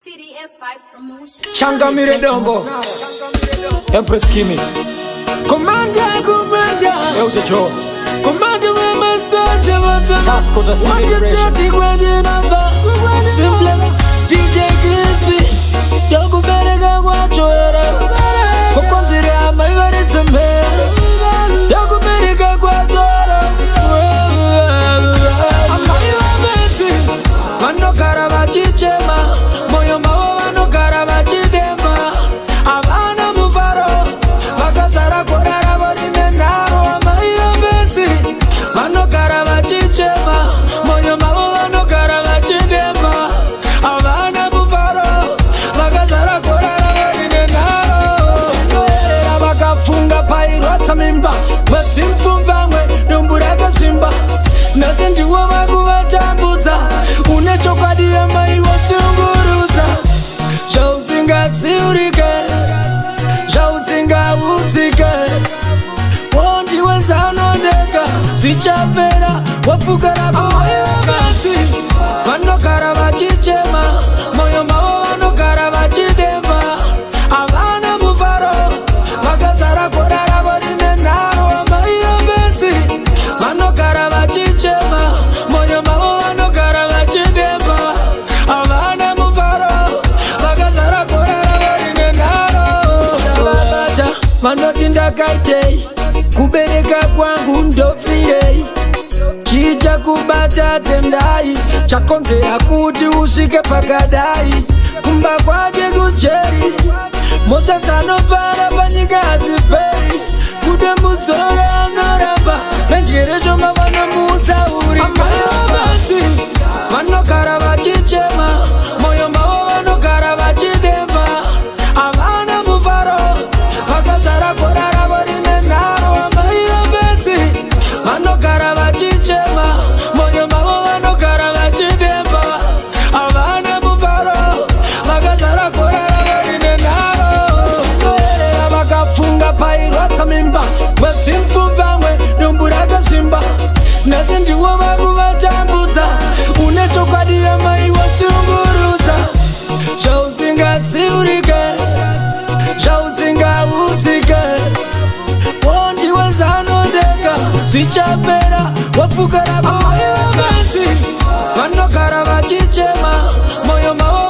TDS Vibes Promotion. Changamire Dongo, Empress Kimi, Commander, commander, Elder Joe, commander wemasoja Task Order Celebration. Gwendinamba Simplex DJ Crispy Ndokubereka kwacho here Kukonzera amai varidze mhere Ndokubereka kwacho here Amai vabetsi vanogara vachichema moyo mavo vanogara vachidemba havana mufaro vakazara gora ravo rine nharo amai vabetsi vanogara vachichema moyo mavo vanogara vachidemba havana mufaro vakazara gora ravo rine nharo noerera vakafunga pairwadza mimba mwedzi mupfumbamwe dumbu rakazvimba nhasi ndiwo vakuvatambudza une chokwadi amai voshungurudza zvausingatsiurike zvausingaudzike wondiwe zanondeka zvichapera wapfukara amai vanogara vachichema moyo mavo vanogara vachidemba havana mufaro vakazara gora ravo rine nharo amai vabetsi vanogara vachichema moyo mavo vanogara vachidemba havana mufaro vakazara gora ravo rine nharo vabata vanoti ndakaitei kubereka kwangu ndofirei chii chakubata tendai chakonzera kuti usvike pakadai kumba kwake kujeri mhosva dzanopara panyika hadziperi kude mudzoro anoramba venjere shoma vanomuudza uri amai vabasi vanogara vachichema moyo mavo vanogara vachidemba havana mufaro vakazara gora ravo rine nharo amai vabetsi vanogara vachichema moyo mavo vanogara vachidemba havana mufaro vakazara gora ravo rine nharo noerera vakafunga pairwadza mimba mwedzi mupfumbamwe dumbu rakazvimba nhasi ndiwo vakuvatambudza une chokwadi amai voshungurudza zvausingatsiurike zvausingaudzike wondiwe zanondeka zvichapera wapfukara amai vabetsi vanogara vachichema moyo mavo